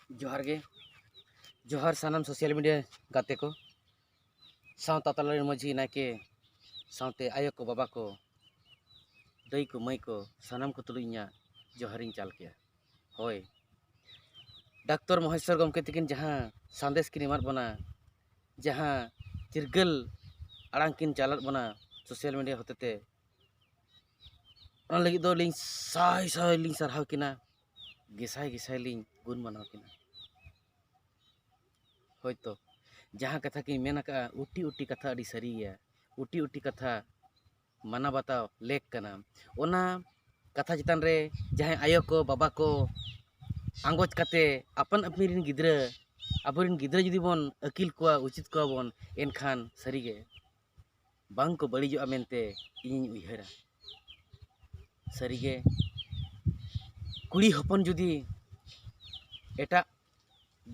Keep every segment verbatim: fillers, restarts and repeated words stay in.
ᱡᱚᱦᱟᱨ ᱜᱮ᱾ ᱡᱚᱦᱟᱨ ᱥᱟᱱᱟᱢ ᱥᱳᱥᱟᱞ ᱢᱤᱰᱤᱭᱟ ᱜᱟᱛᱮ ᱠᱚ, ᱥᱟᱶᱛᱟ ᱛᱟᱞᱟ ᱨᱮᱱ ᱢᱟᱹᱡᱷᱤ, ᱱᱟᱭᱠᱮ, ᱥᱟᱶᱛᱮ ᱟᱭᱳ ᱠᱚ, ᱵᱟᱵᱟ ᱠᱚ, ᱫᱟᱹᱭ ᱠᱚ, ᱢᱟᱹᱭ ᱠᱚ, ᱥᱟᱱᱟᱢ ᱠᱚ ᱛᱩᱞᱩᱡ ᱤᱧᱟᱹᱜ ᱡᱚᱦᱟᱨᱤᱧ ᱪᱟᱞ ᱠᱮᱭᱟ᱾ ᱦᱳᱭ, ᱰᱟᱠᱛᱚᱨ ᱢᱚᱦᱮᱥᱣᱚᱨ ᱜᱚᱢᱠᱮ ᱛᱟᱹᱠᱤᱱ ᱡᱟᱦᱟᱸ ᱥᱟᱸᱫᱮᱥ ᱠᱤᱱ ᱮᱢᱟᱫ ᱵᱚᱱᱟ, ᱡᱟᱦᱟᱸ ᱪᱤᱨᱜᱟᱹᱞ ᱟᱲᱟᱝ ᱠᱤᱱ ᱪᱟᱞᱟᱫ ᱵᱚᱱᱟ ᱥᱳᱥᱟᱞ ᱢᱤᱰᱤᱭᱟ ᱦᱚᱛᱮᱛᱮ, ᱚᱱᱟ ᱞᱟᱹᱜᱤᱫ ᱫᱚ ᱟᱹᱞᱤᱧ ᱥᱟᱭ ᱥᱟᱭ ᱞᱤᱧ ᱥᱟᱨᱦᱟᱣ ᱠᱤᱱᱟ, ᱜᱮᱥᱟᱭ ᱜᱮᱥᱟᱭ ᱞᱤᱧ ᱜᱩᱱ ᱢᱟᱱᱟᱣ ᱠᱤᱱᱟ᱾ ᱦᱳᱭᱛᱳ ᱡᱟᱦᱟᱸ ᱠᱟᱛᱷᱟ ᱠᱤᱱ ᱢᱮᱱ ᱟᱠᱟᱫᱼᱟ, ᱩᱴᱤ ᱩᱴᱤ ᱠᱟᱛᱷᱟ ᱟᱹᱰᱤ ᱥᱟᱹᱨᱤ ᱜᱮᱭᱟ, ᱩᱴᱤ ᱩᱴᱤ ᱠᱟᱛᱷᱟ ᱢᱟᱱᱟᱣ ᱵᱟᱛᱟᱣ ᱞᱮᱠ ᱠᱟᱱᱟ᱾ ᱚᱱᱟ ᱠᱟᱛᱷᱟ ᱪᱮᱛᱟᱱ ᱨᱮ ᱡᱟᱦᱟᱸᱭ ᱟᱭᱳ ᱠᱚ, ᱵᱟᱵᱟ ᱠᱚ ᱟᱸᱜᱚᱪ ᱠᱟᱛᱮ ᱟᱯᱟᱱ ᱟᱹᱯᱤᱱ ᱨᱮᱱ ᱜᱤᱫᱽᱨᱟᱹ, ᱟᱵᱚᱨᱮᱱ ᱜᱤᱫᱽᱨᱟᱹ ᱡᱩᱫᱤ ᱵᱚᱱ ᱟᱹᱠᱤᱞ ᱠᱚᱣᱟ, ᱩᱪᱤᱛ ᱠᱚᱣᱟ ᱵᱚᱱ, ᱮᱱᱠᱷᱟᱱ ᱥᱟᱹᱨᱤᱜᱮ ᱵᱟᱝ ᱠᱚ ᱵᱟᱹᱲᱤᱡᱚᱜᱼᱟ ᱢᱮᱱᱛᱮ ᱤᱧᱤᱧ ᱩᱭᱦᱟᱹᱨᱟ᱾ ᱥᱟᱹᱨᱤᱜᱮ ᱠᱩᱲᱤ ᱦᱚᱯᱚᱱ ᱡᱩᱫᱤ ᱮᱴᱟᱜ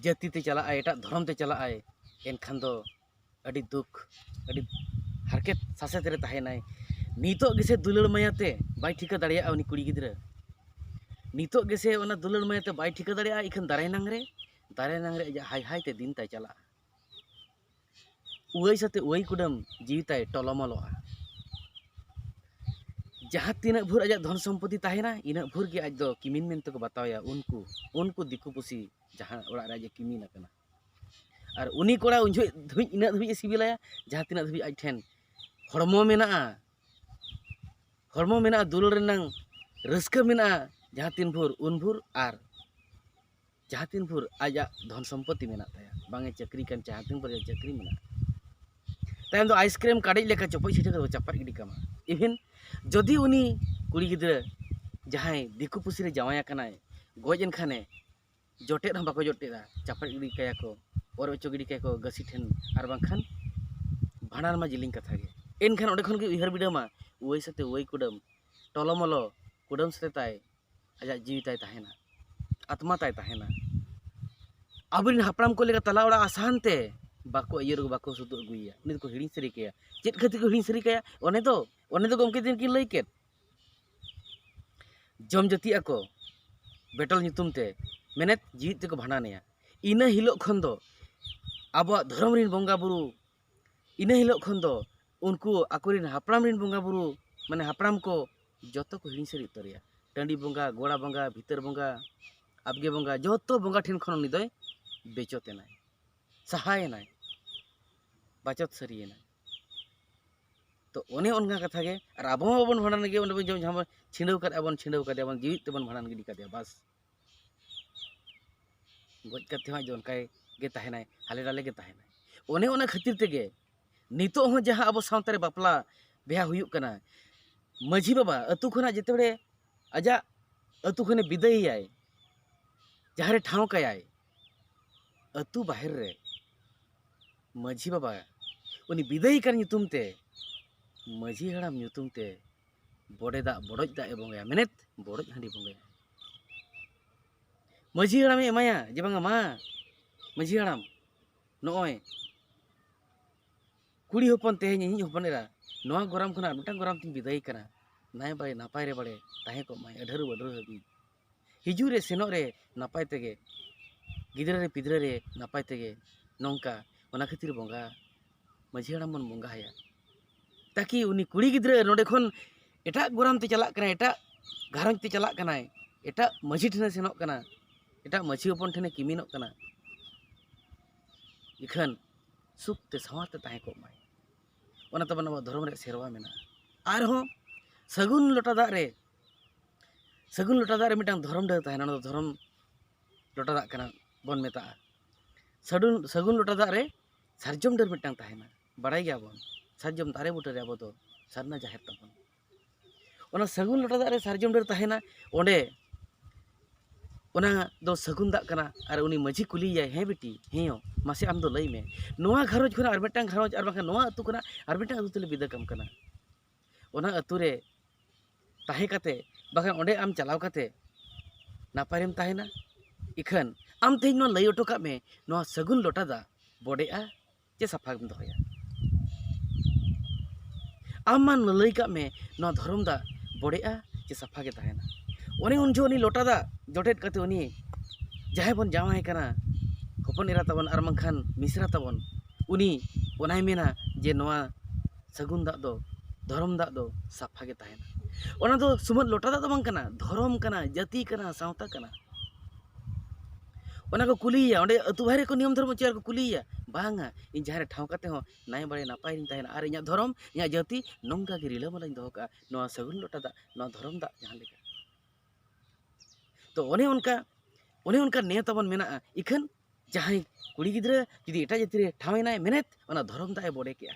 ᱡᱟᱹᱛᱤ ᱛᱮ ᱪᱟᱞᱟᱜᱼᱟᱭ, ᱮᱴᱟᱜ ᱫᱷᱚᱨᱚᱢ ᱛᱮ ᱪᱟᱞᱟᱜᱼᱟᱭ, ᱮᱱᱠᱷᱟᱱ ᱫᱚ ᱟᱹᱰᱤ ᱫᱩᱠ, ᱟᱹᱰᱤ ᱦᱟᱨᱠᱮᱛ ᱥᱟᱥᱮᱛ ᱨᱮ ᱛᱟᱦᱮᱱᱟᱭ᱾ ᱱᱤᱛᱚᱜ ᱜᱮᱥᱮ ᱫᱩᱞᱟᱹᱲ ᱢᱟᱭᱟ ᱛᱮ ᱵᱟᱭ ᱴᱷᱤᱠᱟᱹ ᱫᱟᱲᱮᱭᱟᱜᱼᱟ ᱩᱱᱤ ᱠᱩᱲᱤ ᱜᱤᱫᱽᱨᱟᱹ᱾ ᱱᱤᱛᱚᱜ ᱜᱮᱥᱮ ᱚᱱᱟ ᱫᱩᱞᱟᱹᱲ ᱢᱟᱭᱟ ᱛᱮ ᱵᱟᱭ ᱴᱷᱤᱠᱟᱹ ᱫᱟᱲᱮᱭᱟᱜᱼᱟ, ᱤᱠᱷᱟᱹᱱ ᱫᱟᱨᱟᱭ ᱱᱟᱝ ᱨᱮ, ᱫᱟᱨᱟᱭ ᱱᱟᱝ ᱨᱮ ᱟᱡᱟᱜ ᱦᱟᱭ ᱦᱟᱭ ᱛᱮ ᱫᱤᱱ ᱛᱟᱭ ᱪᱟᱞᱟᱜᱼᱟ᱾ ᱩᱣᱟᱹᱭ ᱥᱟᱛᱮ ᱩᱣᱟᱹᱭ ᱠᱩᱰᱟᱹᱢ ᱡᱤᱣᱤ ᱛᱟᱭ ᱴᱚᱞᱚᱢᱚᱞᱚᱜᱼᱟ᱾ ᱡᱟᱦᱟᱸ ᱛᱤᱱᱟᱹᱜ ᱵᱷᱳᱨ ᱟᱡᱟᱜ ᱫᱷᱚᱱ ᱥᱚᱢᱯᱚᱛᱤ ᱛᱟᱦᱮᱱᱟ, ᱤᱱᱟᱹᱜ ᱵᱷᱳᱨ ᱜᱮ ᱟᱡ ᱫᱚ ᱠᱤᱢᱤᱱ ᱢᱮᱱᱛᱮ ᱠᱚ ᱵᱟᱛᱟᱣᱮᱭᱟ᱾ ᱩᱱᱠᱩ, ᱩᱱᱠᱩ ᱫᱤᱠᱩ ᱯᱩᱥᱤ ᱡᱟᱦᱟᱸ ᱚᱲᱟᱜ ᱨᱮ ᱟᱡ ᱮ ᱠᱤᱢᱤᱱ ᱟᱠᱟᱱᱟ᱾ ᱟᱨ ᱩᱱᱤ ᱠᱚᱲᱟ ᱩᱱ ᱡᱚᱦᱚᱜ ᱫᱷᱟᱹᱵᱤᱡ, ᱤᱱᱟᱹᱜ ᱫᱷᱟᱹᱵᱤᱡ ᱮ ᱥᱤᱵᱤᱞᱟᱭᱟ, ᱡᱟᱦᱟᱸ ᱛᱤᱱᱟᱹᱜ ᱫᱷᱟᱹᱵᱤᱡ ᱟᱡ ᱴᱷᱮᱱ ᱦᱚᱲᱢᱚ ᱢᱮᱱᱟᱜᱼᱟ, ᱦᱚᱲᱢᱚ ᱢᱮᱱᱟᱜᱼᱟ, ᱫᱩᱞᱟᱹᱲ ᱨᱮᱱᱟᱝ ᱨᱟᱹᱥᱠᱟᱹ ᱢᱮᱱᱟᱜᱼᱟ, ᱡᱟᱦᱟᱸ ᱛᱤᱱ ᱵᱷᱳᱨ, ᱩᱱ ᱵᱷᱳᱨ ᱟᱨ ᱡᱟᱦᱟᱸ ᱛᱤᱱ ᱵᱷᱳᱨ ᱟᱡᱟᱜ ᱫᱷᱚᱱ ᱥᱚᱢᱯᱚᱛᱤ ᱢᱮᱱᱟᱜ ᱛᱟᱭᱟ, ᱵᱟᱝ ᱮ ᱪᱟᱹᱠᱨᱤ ᱠᱟᱱ, ᱡᱟᱦᱟᱸ ᱛᱤᱱ ᱵᱷᱳᱨ ᱟᱡᱟᱜ ᱪᱟᱹᱠᱨᱤ ᱢᱮᱱᱟᱜᱼᱟ, ᱛᱟᱭᱚᱢ ᱫᱚ ᱟᱭᱤᱥᱠᱨᱤᱢ ᱠᱟᱰᱮᱡ ᱞᱮᱠᱟ ᱪᱚᱯᱚᱡ ᱪᱷᱤᱴᱟᱹ ᱠᱟᱛᱮ ᱠᱚ ᱪᱟᱯᱟᱫ ᱜᱤᱰᱤ ᱠᱟᱢᱟ᱾ Even ᱡᱩᱫᱤ ᱩᱱᱤ ᱠᱩᱲᱤ ᱜᱤᱫᱽᱨᱟᱹ ᱡᱟᱦᱟᱸᱭ ᱫᱤᱠᱩ ᱯᱩᱥᱤ ᱨᱮ ᱡᱟᱶᱟᱭ ᱟᱠᱟᱱᱟᱭ, ᱜᱚᱡ ᱮᱱ ᱠᱷᱟᱱᱮ, ᱡᱚᱴᱮᱫ ᱦᱚᱸ ᱵᱟᱠᱚ ᱡᱚᱴᱮᱫᱟ, ᱪᱟᱯᱟᱫ ᱜᱤᱰᱤ ᱠᱟᱭᱟ ᱠᱚ, ᱚᱨ ᱚᱪᱚ ᱜᱤᱰᱤ ᱠᱟᱭᱟ ᱠᱚ ᱜᱟᱹᱥᱤ ᱴᱷᱮᱱ, ᱟᱨ ᱵᱟᱝᱠᱷᱟᱱ ᱵᱷᱟᱸᱰᱟᱱ ᱢᱟ ᱡᱤᱞᱤᱧ ᱠᱟᱛᱷᱟ ᱜᱮ᱾ ᱮᱱᱠᱷᱟᱱ ᱚᱸᱰᱮ ᱠᱷᱚᱱ ᱜᱮ ᱩᱭᱦᱟᱹᱨ ᱵᱤᱰᱟᱹᱣ ᱢᱟ, ᱩᱣᱟᱹᱭ ᱥᱟᱛᱮ ᱩᱣᱟᱹᱭ ᱠᱩᱰᱟᱹᱢ, ᱴᱚᱞᱚᱢᱚᱞᱚ ᱠᱩᱰᱟᱹᱢ ᱥᱟᱛᱮ ᱛᱟᱭ ᱟᱡᱟᱜ ᱡᱤᱣᱤ ᱛᱟᱭ ᱛᱟᱦᱮᱱᱟ, ᱟᱛᱢᱟ ᱛᱟᱭ ᱛᱟᱦᱮᱱᱟ᱾ ᱟᱵᱚᱨᱮᱱ ᱦᱟᱯᱲᱟᱢ ᱠᱚ ᱞᱮᱠᱟ ᱛᱟᱞᱟ ᱚᱲᱟᱜ ᱟᱥᱟᱱ ᱛᱮ ᱵᱟᱠᱚ ᱤᱭᱟᱹ ᱨᱮ ᱵᱟᱠᱚ ᱥᱩᱛᱩᱜ ᱟᱹᱜᱩᱭᱮᱭᱟ, ᱩᱱᱤ ᱫᱚᱠᱚ ᱦᱤᱲᱤᱧ ᱥᱟᱹᱨᱤ ᱠᱟᱭᱟ᱾ ᱪᱮᱫ ᱠᱷᱟᱹᱛᱤᱨ ᱠᱚ ᱦᱤᱲᱤᱧ ᱥᱟᱹᱨᱤ ᱠᱟᱭᱟ? ᱚᱱᱮ ᱫᱚ, ᱚᱱᱮ ᱫᱚ ᱜᱚᱢᱠᱮ ᱛᱤᱠᱤᱱ ᱠᱤᱱ ᱞᱟᱹᱭ ᱠᱮᱫ, ᱡᱚᱢ ᱡᱟᱹᱛᱤᱜ ᱟᱠᱚ ᱵᱮᱴᱚᱞ ᱧᱩᱛᱩᱢ ᱛᱮ, ᱢᱮᱱᱮᱛ ᱡᱤᱣᱤᱫ ᱛᱮᱠᱚ ᱵᱷᱟᱸᱰᱟᱱᱮᱭᱟ᱾ ᱤᱱᱟᱹ ᱦᱤᱞᱳᱜ ᱠᱷᱚᱱ ᱫᱚ ᱟᱵᱚᱣᱟᱜ ᱫᱷᱚᱨᱚᱢ ᱨᱮᱱ ᱵᱚᱸᱜᱟ ᱵᱩᱨᱩ, ᱤᱱᱟᱹ ᱦᱤᱞᱳᱜ ᱠᱷᱚᱱ ᱫᱚ ᱩᱱᱠᱩ ᱟᱠᱚᱨᱮᱱ ᱦᱟᱯᱲᱟᱢ ᱨᱮᱱ ᱵᱚᱸᱜᱟ ᱵᱩᱨᱩ, ᱢᱟᱱᱮ ᱦᱟᱯᱲᱟᱢ ᱠᱚ, ᱡᱚᱛᱚ ᱠᱚ ᱦᱤᱲᱤᱧ ᱥᱟᱹᱨᱤ ᱩᱛᱟᱹᱨᱮᱭᱟ᱾ ᱴᱟᱺᱰᱤ ᱵᱚᱸᱜᱟ, ᱜᱚᱲᱟ ᱵᱚᱸᱜᱟ, ᱵᱷᱤᱛᱟᱹᱨ ᱵᱚᱸᱜᱟ, ᱟᱵᱜᱮ ᱵᱚᱸᱜᱟ, ᱡᱚᱛᱚ ᱵᱚᱸᱜᱟ ᱴᱷᱮᱱ ᱠᱷᱚᱱ ᱩᱱᱤ ᱫᱚᱭ ᱵᱮᱪᱚᱛ ᱮᱱᱟᱭ, ᱥᱟᱦᱟᱭᱮᱱᱟᱭ, ᱵᱟᱪᱚᱛ ᱥᱟᱹᱨᱤᱭᱮᱱᱟᱭ᱾ ᱛᱚ ᱚᱱᱮ ᱚᱱᱠᱟ ᱠᱟᱛᱷᱟ ᱜᱮ, ᱟᱨ ᱟᱵᱚ ᱦᱚᱸ ᱵᱟᱵᱚᱱ ᱵᱷᱟᱸᱰᱟᱱ ᱜᱮᱭᱟ, ᱚᱸᱰᱮ ᱵᱚᱱ ᱡᱚᱢ ᱡᱟᱦᱟᱸ ᱵᱚᱱ ᱪᱷᱤᱸᱰᱟᱹᱣ ᱠᱟᱫᱮᱭᱟ ᱵᱚᱱ, ᱡᱤᱣᱤᱫ ᱛᱮᱵᱚᱱ ᱵᱷᱟᱸᱰᱟᱱ ᱜᱤᱰᱤ ᱠᱟᱫᱮᱭᱟ, ᱵᱟᱥ᱾ ᱜᱚᱡ ᱠᱟᱛᱮ ᱦᱚᱸ ᱟᱡ ᱫᱚ ᱚᱱᱠᱟ ᱜᱮ ᱛᱟᱦᱮᱱᱟᱭ, ᱦᱟᱞᱮ ᱰᱟᱞᱮ ᱜᱮ ᱛᱟᱦᱮᱱᱟᱭ᱾ ᱚᱱᱮ ᱚᱱᱟ ᱠᱷᱟᱹᱛᱤᱨ ᱛᱮᱜᱮ ᱱᱤᱛᱚᱜ ᱦᱚᱸ ᱡᱟᱦᱟᱸ ᱟᱵᱚ ᱥᱟᱶᱛᱟ ᱨᱮ ᱵᱟᱯᱞᱟ ᱵᱤᱦᱟ ᱦᱩᱭᱩᱜ ᱠᱟᱱᱟ, ᱢᱟᱹᱡᱷᱤ ᱵᱟᱵᱟ ᱟᱹᱛᱩ ᱠᱷᱚᱱᱟᱜ ᱡᱮᱛᱮ ᱵᱮᱲᱮ ᱟᱡᱟᱜ ᱟᱹᱛᱩ ᱠᱷᱚᱱᱮ ᱵᱤᱫᱟᱹᱭᱮᱭᱟᱭ, ᱡᱟᱦᱟᱸ ᱨᱮ ᱴᱷᱟᱶ ᱠᱟᱭᱟᱭ, ᱟᱹᱛᱩ ᱵᱟᱦᱮᱨ ᱨᱮ ᱢᱟᱹᱡᱷᱤ ᱵᱟᱵᱟ ᱩᱱᱤ ᱵᱤᱫᱟᱹᱭ ᱠᱟᱱ ᱧᱩᱛᱩᱢ ᱛᱮ, ᱢᱟᱹᱡᱷᱤ ᱦᱟᱲᱟᱢ ᱧᱩᱛᱩᱢ ᱛᱮ ᱵᱚᱰᱮ ᱫᱟᱜ, ᱵᱚᱰᱚᱡ ᱫᱟᱜ ᱮ ᱵᱚᱸᱜᱟᱭᱟ, ᱢᱮᱱᱮᱛ ᱵᱚᱰᱚᱡ ᱦᱟᱺᱰᱤ ᱵᱚᱸᱜᱟᱭᱟ᱾ ᱢᱟᱹᱡᱷᱤ ᱦᱟᱲᱟᱢᱮ ᱮᱢᱟᱭᱟ ᱡᱮ, "ᱵᱟᱝᱟ ᱢᱟ, ᱢᱟᱹᱡᱷᱤ ᱦᱟᱲᱟᱢ, ᱱᱚᱜᱼᱚᱭ ᱠᱩᱲᱤ ᱦᱚᱯᱚᱱ ᱛᱮᱦᱮᱧ ᱤᱧᱤᱡ ᱦᱚᱯᱚᱱ ᱮᱨᱟ ᱱᱚᱣᱟ ᱜᱚᱨᱟᱢ ᱠᱷᱚᱱᱟᱜ ᱟᱨ ᱢᱤᱫᱴᱟᱝ ᱜᱚᱨᱟᱢ ᱛᱤᱧ ᱵᱤᱫᱟᱹᱭ ᱠᱟᱱᱟ, ᱱᱟᱭ ᱵᱟᱲᱮ ᱱᱟᱯᱟᱭ ᱨᱮ ᱵᱟᱲᱮ ᱛᱟᱦᱮᱸ ᱠᱚᱜ ᱢᱟᱭ ᱟᱹᱰᱷᱟᱹᱨᱩ ᱵᱟᱹᱰᱷᱟᱹᱨᱩ ᱦᱟᱹᱵᱤᱡ, ᱦᱤᱡᱩᱜ ᱨᱮ ᱥᱮᱱᱚᱜ ᱨᱮ ᱱᱟᱯᱟᱭ ᱛᱮᱜᱮ, ᱜᱤᱫᱽᱨᱟᱹ ᱨᱮ ᱯᱤᱫᱽᱨᱟᱹ ᱨᱮ ᱱᱟᱯᱟᱭ ᱛᱮᱜᱮ", ᱱᱚᱝᱠᱟ᱾ ᱚᱱᱟ ᱠᱷᱟᱹᱛᱤᱨ ᱵᱚᱸᱜᱟ, ᱢᱟᱹᱡᱷᱤ ᱦᱟᱲᱟᱢ ᱵᱚᱱ ᱵᱚᱸᱜᱟ ᱟᱭᱟ, ᱛᱟᱠᱤ ᱩᱱᱤ ᱠᱩᱲᱤ ᱜᱤᱫᱽᱨᱟᱹ ᱱᱚᱰᱮ ᱠᱷᱚᱱ ᱮᱴᱟᱜ ᱜᱚᱨᱟᱢ ᱛᱮ ᱪᱟᱞᱟᱜ ᱠᱟᱱᱟᱭ, ᱮᱴᱟᱜ ᱜᱷᱟᱨᱚᱸᱡᱽ ᱛᱮ ᱪᱟᱞᱟᱜ ᱠᱟᱱᱟᱭ, ᱮᱴᱟᱜ ᱢᱟᱹᱡᱷᱤ ᱴᱷᱮᱱᱮ ᱥᱮᱱᱚᱜ ᱠᱟᱱᱟ, ᱮᱴᱟᱜ ᱢᱟᱹᱡᱷᱤ ᱦᱚᱯᱚᱱ ᱴᱷᱮᱱᱮ ᱠᱤᱢᱤᱱᱚᱜ ᱠᱟᱱᱟ, ᱤᱠᱷᱟᱹᱱ ᱥᱩᱠ ᱛᱮ ᱥᱟᱶᱟᱨ ᱛᱮ ᱛᱟᱦᱮᱸ ᱠᱚᱜ ᱢᱟᱭ᱾ ᱚᱱᱟ ᱛᱟᱵᱚᱱ ᱟᱵᱚᱣᱟᱜ ᱫᱷᱚᱨᱚᱢ ᱨᱮᱭᱟᱜ ᱥᱮᱨᱣᱟ ᱢᱮᱱᱟᱜᱼᱟ᱾ ᱟᱨᱦᱚᱸ ᱥᱟᱹᱜᱩᱱ ᱞᱚᱴᱟ ᱫᱟᱜ ᱨᱮ, ᱥᱟᱹᱜᱩᱱ ᱞᱚᱴᱟ ᱫᱟᱜ ᱨᱮ ᱢᱤᱫᱴᱟᱝ ᱫᱷᱚᱨᱚᱢ ᱰᱟᱹᱨ ᱛᱟᱦᱮᱱᱟ, ᱚᱱᱟ ᱫᱚ ᱫᱷᱚᱨᱚᱢ ᱞᱚᱴᱟ ᱫᱟᱜ ᱠᱟᱱᱟ ᱵᱚᱱ ᱢᱮᱛᱟᱜᱼᱟ᱾ ᱥᱟᱹᱜᱩᱱ, ᱥᱟᱹᱜᱩᱱ ᱞᱚᱴᱟ ᱫᱟᱜ ᱨᱮ ᱥᱟᱨᱡᱚᱢ ᱰᱟᱹᱨ ᱢᱤᱫᱴᱟᱝ ᱛᱟᱦᱮᱱᱟ, ᱵᱟᱲᱟᱭ ᱜᱮᱭᱟᱵᱚᱱ, ᱥᱟᱨᱡᱚᱢ ᱫᱟᱨᱮ ᱵᱩᱴᱟᱹᱨᱮ ᱟᱵᱚ ᱫᱚ ᱥᱟᱨᱱᱟ ᱡᱟᱦᱮᱨ ᱛᱟᱵᱚᱱ᱾ ᱚᱱᱟ ᱥᱟᱹᱜᱩᱱ ᱞᱚᱴᱟ ᱫᱟᱜ ᱨᱮ ᱥᱟᱨᱡᱚᱢ ᱰᱟᱹᱨ ᱛᱟᱦᱮᱱᱟ, ᱚᱸᱰᱮ ᱚᱱᱟ ᱫᱚ ᱥᱟᱹᱜᱩᱱ ᱫᱟᱜ ᱠᱟᱱᱟ᱾ ᱟᱨ ᱩᱱᱤ ᱢᱟᱹᱡᱷᱤ ᱠᱩᱞᱤᱭᱮᱭᱟᱭ, "ᱦᱮᱸ ᱵᱤᱴᱤ, ᱦᱮᱸ ᱭᱳ, ᱢᱟᱥᱮ ᱟᱢ ᱫᱚ ᱞᱟᱹᱭ ᱢᱮ, ᱱᱚᱣᱟ ᱜᱷᱟᱨᱚᱸᱡᱽ ᱠᱷᱚᱱᱟᱜ ᱟᱨ ᱢᱤᱫᱴᱟᱝ ᱜᱷᱟᱨᱚᱸᱡᱽ, ᱟᱨ ᱵᱟᱝᱠᱷᱟᱱ ᱱᱚᱣᱟ ᱟᱹᱛᱩ ᱠᱷᱚᱱᱟᱜ ᱟᱨ ᱢᱤᱫᱴᱟᱝ ᱟᱹᱛᱩ ᱛᱮᱞᱮ ᱵᱤᱫᱟᱹ ᱠᱟᱢ ᱠᱟᱱᱟ, ᱚᱱᱟ ᱟᱹᱛᱩ ᱨᱮ ᱛᱟᱦᱮᱸ ᱠᱟᱛᱮ, ᱵᱟᱠᱷᱟᱱ ᱚᱸᱰᱮ ᱟᱢ ᱪᱟᱞᱟᱣ ᱠᱟᱛᱮ ᱱᱟᱯᱟᱭ ᱨᱮᱢ ᱛᱟᱦᱮᱱᱟ᱾ ᱤᱠᱷᱟᱹᱱ ᱟᱢ ᱛᱮᱦᱮᱧ ᱱᱚᱣᱟ ᱞᱟᱹᱭ ᱦᱚᱴᱚ ᱠᱟᱜ ᱢᱮ, ᱱᱚᱣᱟ ᱥᱟᱹᱜᱩᱱ ᱞᱚᱴᱟ ᱫᱟᱜ ᱵᱚᱰᱮᱜᱼᱟ ᱪᱮ ᱥᱟᱯᱷᱟ ᱜᱮᱢ ᱫᱚᱦᱚᱭᱟ? ᱟᱢ ᱢᱟ ᱞᱟᱹᱭ ᱠᱟᱜ ᱢᱮ, ᱱᱚᱣᱟ ᱫᱷᱚᱨᱚᱢ ᱫᱟᱜ ᱵᱚᱰᱮᱜᱼᱟ ᱪᱮ ᱥᱟᱯᱷᱟ ᱜᱮ ᱛᱟᱦᱮᱱᱟ?" ᱚᱱᱮ ᱩᱱ ᱡᱚᱦᱚᱜ ᱩᱱᱤ ᱞᱚᱴᱟ ᱫᱟᱜ ᱡᱚᱴᱮᱫ ᱠᱟᱛᱮ ᱩᱱᱤ ᱡᱟᱦᱟᱸᱭ ᱵᱚᱱ ᱡᱟᱶᱟᱭ ᱠᱟᱱᱟ, ᱦᱚᱯᱚᱱ ᱮᱨᱟ ᱛᱟᱵᱚᱱ ᱟᱨ ᱵᱟᱝᱠᱷᱟᱱ ᱢᱤᱥᱨᱟ ᱛᱟᱵᱚᱱ, ᱩᱱᱤ ᱚᱱᱟᱭ ᱢᱮᱱᱟ ᱡᱮ ᱱᱚᱣᱟ ᱥᱟᱹᱜᱩᱱ ᱫᱟᱜ ᱫᱚ, ᱫᱷᱚᱨᱚᱢ ᱫᱟᱜ ᱫᱚ ᱥᱟᱯᱷᱟ ᱜᱮ ᱛᱟᱦᱮᱱᱟ᱾ ᱚᱱᱟ ᱫᱚ ᱥᱩᱢᱩᱝ ᱞᱚᱴᱟ ᱫᱟᱜ ᱫᱚ ᱵᱟᱝ ᱠᱟᱱᱟ, ᱫᱷᱚᱨᱚᱢ ᱠᱟᱱᱟ, ᱡᱟᱹᱛᱤ ᱠᱟᱱᱟ, ᱥᱟᱶᱛᱟ ᱠᱟᱱᱟ᱾ ᱚᱱᱟ ᱠᱚ ᱠᱩᱞᱤᱭᱮᱭᱟ, ᱚᱸᱰᱮ ᱟᱹᱛᱩ ᱵᱟᱦᱨᱮ ᱠᱚ ᱱᱤᱭᱚᱢ ᱫᱷᱚᱨᱢ ᱚᱪᱚᱭᱟ ᱠᱚ ᱠᱩᱞᱤᱭᱮᱭᱟ, ᱵᱟᱝᱟ, ᱤᱧ ᱡᱟᱦᱟᱸ ᱨᱮ ᱴᱷᱟᱶ ᱠᱟᱛᱮ ᱦᱚᱸ ᱱᱟᱭ ᱵᱟᱲᱮ ᱱᱟᱯᱟᱭ ᱨᱤᱧ ᱛᱟᱦᱮᱱᱟ ᱟᱨ ᱤᱧᱟᱹᱜ ᱫᱷᱚᱨᱚᱢ, ᱤᱧᱟᱹᱜ ᱡᱟᱹᱛᱤ ᱱᱚᱝᱠᱟ ᱜᱮ ᱨᱤᱞᱟᱹᱢᱟᱞᱟᱧ ᱫᱚᱦᱚ ᱠᱟᱜᱼᱟ, ᱱᱚᱣᱟ ᱥᱟᱹᱜᱩᱱ ᱞᱚᱴᱟ ᱫᱟᱜ, ᱱᱚᱣᱟ ᱫᱷᱚᱨᱚᱢ ᱫᱟᱜ ᱡᱟᱦᱟᱸ ᱞᱮᱠᱟ᱾ ᱛᱚ ᱚᱱᱮ ᱚᱱᱠᱟ, ᱚᱱᱮ ᱚᱱᱠᱟ ᱱᱤᱭᱚᱢ ᱛᱟᱵᱚᱱ ᱢᱮᱱᱟᱜᱼᱟ᱾ ᱤᱠᱷᱟᱹᱱ ᱡᱟᱦᱟᱸᱭ ᱠᱩᱲᱤ ᱜᱤᱫᱽᱨᱟᱹ ᱡᱩᱫᱤ ᱮᱴᱟᱜ ᱡᱟᱹᱛᱤ ᱨᱮ ᱴᱷᱟᱶ ᱮᱱᱟᱭ ᱢᱮᱱᱮᱫ, ᱚᱱᱟ ᱫᱷᱚᱨᱚᱢ ᱫᱟᱜ ᱮ ᱵᱚᱰᱮ ᱠᱮᱜᱼᱟ,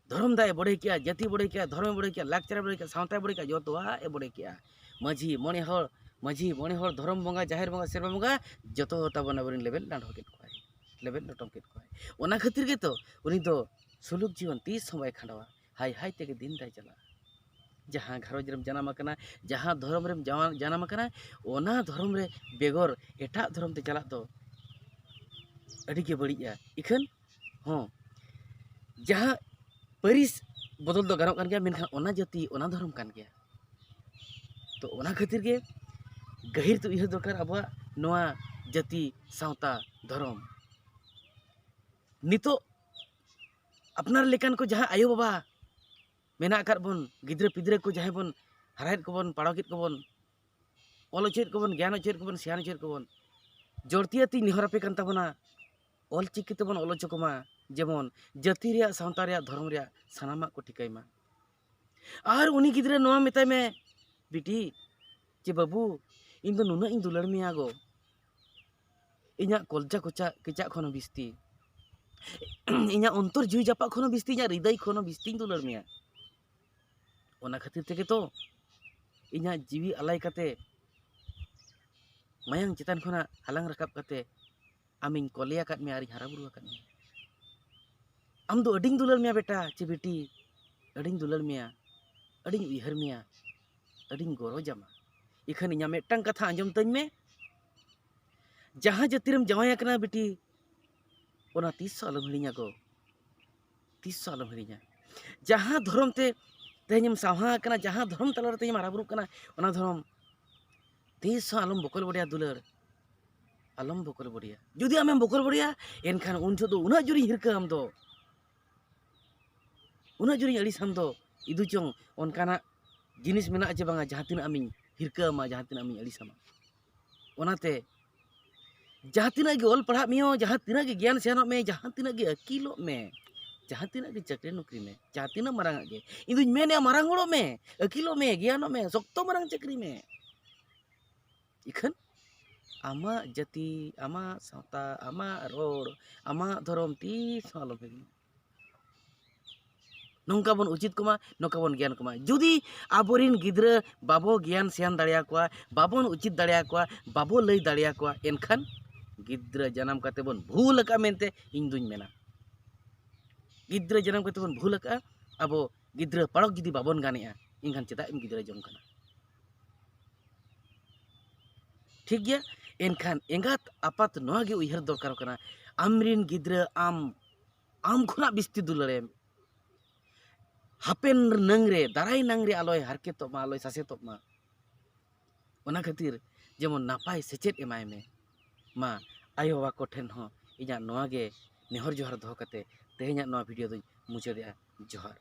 ᱫᱷᱚᱨᱚᱢ ᱫᱟᱜ ᱮ ᱵᱚᱰᱮ ᱠᱮᱜᱼᱟ, ᱡᱟᱹᱛᱤ ᱵᱚᱰᱮ ᱠᱮᱜᱼᱟ, ᱫᱷᱚᱨᱚᱢ ᱮ ᱵᱚᱰᱮ ᱠᱮᱜᱼᱟ, ᱞᱟᱠᱪᱟᱨ ᱮ ᱵᱚᱰᱮ ᱠᱮᱜᱼᱟ, ᱡᱚᱛᱚᱣᱟᱜ ᱮ ᱵᱚᱰᱮ ᱠᱮᱜᱼᱟ᱾ ᱢᱟᱹᱡᱷᱤ ᱢᱚᱬᱮ ᱦᱚᱲ, ᱢᱟᱹᱡᱷᱤ ᱢᱚᱬᱮ ᱦᱚᱲ, ᱫᱷᱚᱨᱚᱢ ᱵᱚᱸᱜᱟ, ᱡᱟᱦᱮᱨ ᱵᱚᱸᱜᱟ, ᱥᱮᱨᱢᱟ ᱵᱚᱸᱜᱟ, ᱡᱚᱛᱚ ᱛᱟᱵᱚᱱ ᱟᱵᱚᱨᱮᱱ ᱞᱮᱵᱮᱫ ᱞᱟᱸᱰᱷᱚ ᱠᱮᱫ ᱠᱚᱣᱟᱭ, ᱞᱮᱵᱮᱫ ᱞᱚᱴᱚᱢ ᱠᱮᱫ ᱠᱚᱣᱟᱭ᱾ ᱚᱱᱟ ᱠᱷᱟᱹᱛᱤᱨ ᱜᱮᱛᱚ ᱩᱱᱤ ᱫᱚ ᱥᱩᱞᱩᱠ ᱡᱤᱭᱚᱱ ᱛᱤᱥ ᱦᱚᱸ ᱵᱟᱭ ᱠᱷᱟᱸᱰᱟᱣᱟ, ᱦᱟᱭ ᱦᱟᱭ ᱛᱮᱜᱮ ᱫᱤᱱ ᱛᱟᱭ ᱪᱟᱞᱟᱜᱼᱟ᱾ ᱡᱟᱦᱟᱸ ᱜᱷᱟᱨᱚᱸᱡᱽ ᱨᱮᱢ ᱡᱟᱱᱟᱢ ᱟᱠᱟᱱᱟ, ᱡᱟᱦᱟᱸ ᱫᱷᱚᱨᱚᱢ ᱨᱮᱢ ᱡᱟᱣᱟ-, ᱡᱟᱱᱟᱢ ᱟᱠᱟᱱᱟ, ᱚᱱᱟ ᱫᱷᱚᱨᱚᱢ ᱨᱮ ᱵᱮᱜᱚᱨ ᱮᱴᱟᱜ ᱫᱷᱚᱨᱚᱢ ᱛᱮ ᱪᱟᱞᱟᱜ ᱫᱚ ᱟᱹᱰᱤ ᱜᱮ ᱵᱟᱹᱲᱤᱡᱼᱟ᱾ ᱤᱠᱷᱟᱹᱱ ᱦᱚᱸ ᱡᱟᱦᱟᱸ ᱯᱟᱹᱨᱤᱥ ᱵᱚᱫᱚᱞ ᱫᱚ ᱜᱟᱱᱚᱜ ᱠᱟᱱ ᱜᱮᱭᱟ, ᱢᱮᱱᱠᱷᱟᱱ ᱚᱱᱟ ᱡᱟᱹᱛᱤ, ᱚᱱᱟ ᱫᱷᱚᱨᱚᱢ ᱠᱟᱱ ᱜᱮᱭᱟ᱾ ᱛᱚ ᱚᱱᱟ ᱠᱷᱟᱹᱛᱤᱨ ᱜᱮ ᱜᱟᱹᱦᱤᱨ ᱛᱮ ᱩᱭᱦᱟᱹᱨ ᱫᱚᱨᱠᱟᱨ ᱟᱵᱚᱣᱟᱜ ᱱᱚᱣᱟ ᱡᱟᱹᱛᱤ, ᱥᱟᱶᱛᱟ, ᱫᱷᱚᱨᱚᱢ᱾ ᱱᱤᱛᱚᱜ ᱟᱯᱱᱟᱨ ᱞᱮᱠᱟᱱ ᱠᱚ ᱡᱟᱦᱟᱸ ᱟᱭᱳᱼᱵᱟᱵᱟ ᱢᱮᱱᱟᱜ ᱟᱠᱟᱫ ᱵᱚᱱ, ᱜᱤᱫᱽᱨᱟᱹ ᱯᱤᱫᱽᱨᱟᱹ ᱠᱚ ᱡᱟᱦᱟᱸᱭ ᱵᱚᱱ ᱦᱟᱨᱟᱭᱮᱫ ᱠᱚᱵᱚᱱ, ᱯᱟᱲᱦᱟᱣ ᱠᱮᱫ ᱠᱚᱵᱚᱱ, ᱚᱞ ᱦᱚᱪᱚᱭᱮᱫ ᱠᱚᱵᱚᱱ, ᱜᱮᱭᱟᱱ ᱦᱚᱪᱚᱭᱮᱫ ᱠᱚᱵᱚᱱ, ᱥᱮᱭᱟᱱ ᱦᱚᱪᱚᱭᱮᱫ ᱠᱚᱵᱚᱱ, ᱡᱚᱲᱛᱤᱭᱟᱹ ᱛᱤᱧ ᱱᱮᱦᱚᱨ ᱟᱯᱮ ᱠᱟᱱ ᱛᱟᱵᱚᱱᱟ, ᱚᱞ ᱪᱤᱠᱤ ᱛᱮᱵᱚᱱ ᱚᱞ ᱦᱚᱪᱚ ᱠᱚᱢᱟ, ᱡᱮᱢᱚᱱ ᱡᱟᱹᱛᱤ ᱨᱮᱭᱟᱜ, ᱥᱟᱶᱛᱟ ᱨᱮᱭᱟᱜ, ᱫᱷᱚᱨᱚᱢ ᱨᱮᱭᱟᱜ ᱥᱟᱱᱟᱢᱟᱜ ᱠᱚ ᱴᱷᱤᱠᱟᱹᱭ ᱢᱟ᱾ ᱟᱨ ᱩᱱᱤ ᱜᱤᱫᱽᱨᱟᱹ ᱱᱚᱣᱟ ᱢᱮᱛᱟᱭ ᱢᱮ, ᱵᱤᱴᱤ, ᱡᱮ ᱵᱟᱹᱵᱩ, ᱤᱧ ᱫᱚ ᱱᱩᱱᱟᱹᱜ ᱤᱧ ᱫᱩᱞᱟᱹᱲ ᱢᱮᱭᱟ ᱜᱚ, ᱤᱧᱟᱹᱜ ᱠᱚᱞᱡᱟ ᱠᱚᱪᱟ ᱠᱮᱪᱟᱜ ᱠᱷᱚᱱ ᱦᱚᱸ ᱵᱤᱥᱛᱤ, ᱤᱧᱟᱹᱜ ᱚᱱᱛᱚᱨ ᱡᱤᱣᱤ ᱡᱟᱯᱟᱜ ᱠᱷᱚᱱ ᱦᱚᱸ ᱵᱤᱥᱛᱤ, ᱤᱧᱟᱹᱜ ᱦᱨᱤᱫᱟᱹᱭ ᱠᱷᱚᱱ ᱦᱚᱸ ᱵᱤᱥᱛᱤᱧ ᱫᱩᱞᱟᱹᱲ ᱢᱮᱭᱟ᱾ ᱚᱱᱟ ᱠᱷᱟᱹᱛᱤᱨ ᱛᱮᱜᱮ ᱛᱚ ᱤᱧᱟᱹᱜ ᱡᱤᱣᱤ ᱟᱞᱟᱭ ᱠᱟᱛᱮ ᱢᱟᱭᱟᱝ ᱪᱮᱛᱟᱱ ᱠᱷᱚᱱᱟᱜ ᱦᱟᱞᱟᱝ ᱨᱟᱠᱟᱵ ᱠᱟᱛᱮ ᱟᱢᱤᱧ ᱠᱚᱞᱮ ᱟᱠᱟᱫ ᱢᱮᱭᱟ ᱟᱨᱤᱧ ᱦᱟᱨᱟ ᱵᱩᱨᱩ ᱟᱠᱟᱫ ᱢᱮᱭᱟ᱾ ᱟᱢ ᱫᱚ ᱟᱹᱰᱤᱧ ᱫᱩᱞᱟᱹᱲ ᱢᱮᱭᱟ ᱵᱮᱴᱟ ᱪᱮ ᱵᱤᱴᱤ, ᱟᱹᱰᱤᱧ ᱫᱩᱞᱟᱹᱲ ᱢᱮᱭᱟ, ᱟᱹᱰᱤᱧ ᱩᱭᱦᱟᱹᱨ ᱢᱮᱭᱟ, ᱟᱹᱰᱤᱧ ᱜᱚᱨᱚᱡᱟᱢᱟ᱾ ᱤᱠᱷᱟᱹᱱ ᱤᱧᱟᱹᱜ ᱢᱤᱫᱴᱟᱝ ᱠᱟᱛᱷᱟ ᱟᱸᱡᱚᱢ ᱛᱟᱹᱧ ᱢᱮ, ᱡᱟᱦᱟᱸ ᱡᱟᱹᱛᱤ ᱨᱮᱢ ᱡᱟᱶᱟᱭ ᱟᱠᱟᱱᱟ ᱵᱤᱴᱤ, ᱚᱱᱟ ᱛᱤᱥ ᱦᱚᱸ ᱟᱞᱚᱢ ᱦᱤᱲᱤᱧᱟ ᱜᱚ, ᱛᱤᱥ ᱦᱚᱸ ᱟᱞᱚᱢ ᱦᱤᱲᱤᱧᱟ᱾ ᱡᱟᱦᱟᱸ ᱫᱷᱚᱨᱚᱢ ᱛᱮ ᱛᱮᱦᱮᱧᱮᱢ ᱥᱟᱶᱦᱟ ᱟᱠᱟᱱᱟ, ᱡᱟᱦᱟᱸ ᱫᱷᱚᱨᱚᱢ ᱛᱟᱞᱟ ᱨᱮ ᱛᱮᱦᱮᱧᱮᱢ ᱦᱟᱨᱟ ᱵᱩᱨᱩᱜ ᱠᱟᱱᱟ, ᱚᱱᱟ ᱫᱷᱚᱨᱚᱢ ᱛᱤᱥ ᱦᱚᱸ ᱟᱞᱚᱢ ᱵᱚᱠᱚᱞ ᱵᱚᱰᱮᱭᱟ ᱫᱩᱞᱟᱹᱲ᱾ ᱟᱞᱚᱢ ᱵᱚᱠᱚᱞ ᱵᱚᱰᱤᱭᱟ᱾ ᱡᱩᱫᱤ ᱟᱢᱮᱢ ᱵᱚᱠᱚᱞ ᱵᱚᱰᱤᱭᱟ, ᱮᱱᱠᱷᱟᱱ ᱩᱱ ᱡᱚᱦᱚᱜ ᱫᱚ ᱩᱱᱟᱹᱜ ᱡᱳᱨᱤᱧ ᱦᱤᱨᱠᱟᱹ ᱟᱢ ᱫᱚ, ᱩᱱᱟᱹᱜ ᱡᱳᱨᱤᱧ ᱟᱹᱲᱤᱥᱟᱢ ᱫᱚ, ᱤᱫᱩ ᱪᱚᱝ ᱚᱱᱠᱟᱱᱟᱜ ᱡᱤᱱᱤᱥ ᱢᱮᱱᱟᱜᱼᱟ ᱪᱮ ᱵᱟᱝᱟ, ᱡᱟᱦᱟᱸ ᱛᱤᱱᱟᱹᱜ ᱟᱢᱤᱧ ᱦᱤᱨᱠᱟᱹ ᱟᱢᱟ, ᱡᱟᱦᱟᱸ ᱛᱤᱱᱟᱹᱜ ᱟᱢᱤᱧ ᱟᱹᱲᱤᱥᱟᱢᱟ᱾ ᱚᱱᱟᱛᱮ ᱡᱟᱦᱟᱸ ᱛᱤᱱᱟᱹᱜ ᱜᱮ ᱚᱞ ᱯᱟᱲᱦᱟᱜ ᱢᱮᱭᱚ, ᱡᱟᱦᱟᱸ ᱛᱤᱱᱟᱹᱜ ᱜᱮ ᱜᱮᱭᱟᱱ ᱥᱮᱭᱟᱱᱚᱜ ᱢᱮ, ᱡᱟᱦᱟᱸ ᱛᱤᱱᱟᱹᱜ ᱜᱮ ᱟᱹᱠᱤᱞᱚᱜ ᱢᱮ, ᱡᱟᱦᱟᱸ ᱛᱤᱱᱟᱹᱜ ᱜᱮ ᱪᱟᱹᱠᱨᱤ ᱱᱚᱠᱨᱤ ᱢᱮ, ᱡᱟᱦᱟᱸ ᱛᱤᱱᱟᱹᱜ ᱢᱟᱨᱟᱝ ᱟᱜ ᱜᱮ, ᱤᱧ ᱫᱩᱧ ᱢᱮᱱᱮᱜᱼᱟ, ᱢᱟᱨᱟᱝ ᱦᱚᱲᱚᱜ ᱢᱮ, ᱟᱹᱠᱤᱞᱚᱜ ᱢᱮ, ᱜᱮᱭᱟᱱᱚᱜ ᱢᱮ, ᱥᱚᱠᱛᱚ ᱢᱟᱨᱟᱝ ᱪᱟᱹᱠᱨᱤ ᱢᱮ᱾ ᱤᱠᱷᱟᱹᱱ ᱟᱢᱟᱜ ᱡᱟᱹᱛᱤ, ᱟᱢᱟᱜ ᱥᱟᱶᱛᱟ, ᱟᱢᱟᱜ ᱨᱚᱲ, ᱟᱢᱟᱜ ᱫᱷᱚᱨᱚᱢ ᱛᱤᱥ ᱦᱚᱸ ᱟᱞᱚᱢ ᱦᱤᱲᱤᱧᱟ᱾ ᱱᱚᱝᱠᱟ ᱵᱚᱱ ᱩᱪᱤᱛ ᱠᱚᱢᱟ, ᱱᱚᱝᱠᱟ ᱵᱚᱱ ᱜᱮᱭᱟᱱ ᱠᱚᱢᱟ᱾ ᱡᱩᱫᱤ ᱟᱵᱚᱨᱮᱱ ᱜᱤᱫᱽᱨᱟᱹ ᱵᱟᱵᱚ ᱜᱮᱭᱟᱱ ᱥᱮᱭᱟᱱ ᱫᱟᱲᱮᱭᱟᱠᱚᱣᱟ, ᱵᱟᱵᱚᱱ ᱩᱪᱤᱛ ᱫᱟᱲᱮᱭᱟᱠᱚᱣᱟ, ᱵᱟᱵᱚ ᱞᱟᱹᱭ ᱫᱟᱲᱮᱭᱟᱠᱚᱣᱟ, ᱮᱱᱠᱷᱟᱱ ᱜᱤᱫᱽᱨᱟᱹ ᱡᱟᱱᱟᱢ ᱠᱟᱛᱮ ᱵᱚᱱ ᱵᱷᱩᱞ ᱟᱠᱟᱫ ᱢᱮᱱᱛᱮ ᱤᱧ ᱫᱩᱧ ᱢᱮᱱᱟ᱾ ᱜᱤᱫᱽᱨᱟᱹ ᱡᱟᱱᱟᱢ ᱠᱟᱛᱮ ᱵᱚᱱ ᱵᱷᱩᱞ ᱟᱠᱟᱫᱼᱟ, ᱟᱵᱚ ᱜᱤᱫᱽᱨᱟᱹ ᱯᱟᱲᱚᱠ ᱡᱩᱫᱤ ᱵᱟᱵᱚᱱ ᱜᱟᱱᱮᱜᱼᱟ, ᱮᱱᱠᱷᱟᱱ ᱪᱮᱫᱟᱜ ᱮᱢ ᱜᱤᱫᱽᱨᱟᱹ ᱡᱚᱝ ᱠᱟᱱᱟ? ᱴᱷᱤᱠ ᱜᱮᱭᱟ, ᱮᱱᱠᱷᱟᱱ ᱮᱸᱜᱟᱛ ᱟᱯᱟᱛ ᱱᱚᱣᱟ ᱜᱮ ᱩᱭᱦᱟᱹᱨ ᱫᱚᱨᱠᱟᱨᱚᱜ ᱠᱟᱱᱟ, ᱟᱢᱨᱮᱱ ᱜᱤᱫᱽᱨᱟᱹ ᱟᱢ, ᱟᱢ ᱠᱷᱚᱱᱟᱜ ᱵᱤᱥᱛᱤ ᱫᱩᱞᱟᱹᱲᱮᱢ, ᱦᱟᱯᱮᱱ ᱱᱟᱝ ᱨᱮ, ᱫᱟᱨᱟᱭ ᱱᱟᱝ ᱨᱮ ᱟᱞᱚᱭ ᱦᱟᱨᱠᱮᱛᱚᱜ ᱢᱟ, ᱟᱞᱚᱭ ᱥᱟᱥᱮᱛᱚᱜ ᱢᱟ᱾ ᱚᱱᱟ ᱠᱷᱟᱹᱛᱤᱨ ᱡᱮᱢᱚᱱ ᱱᱟᱯᱟᱭ ᱥᱮᱪᱮᱫ ᱮᱢᱟᱭ ᱢᱮ᱾ ᱢᱟ ᱟᱭᱳ ᱵᱟᱵᱟ ᱠᱚᱴᱷᱮᱱ ᱦᱚᱸ ᱤᱧᱟᱹᱜ ᱱᱚᱣᱟ ᱜᱮ ᱱᱮᱦᱚᱨ ᱡᱚᱦᱟᱨ ᱫᱚᱦᱚ ᱠᱟᱛᱮ ᱛᱮᱦᱮᱧᱟᱜ ᱱᱚᱣᱟ ᱵᱷᱤᱰᱤᱭᱳ ᱫᱚᱧ ᱢᱩᱪᱟᱹᱫᱮᱜᱼᱟ᱾ ᱡᱚᱦᱟᱨ᱾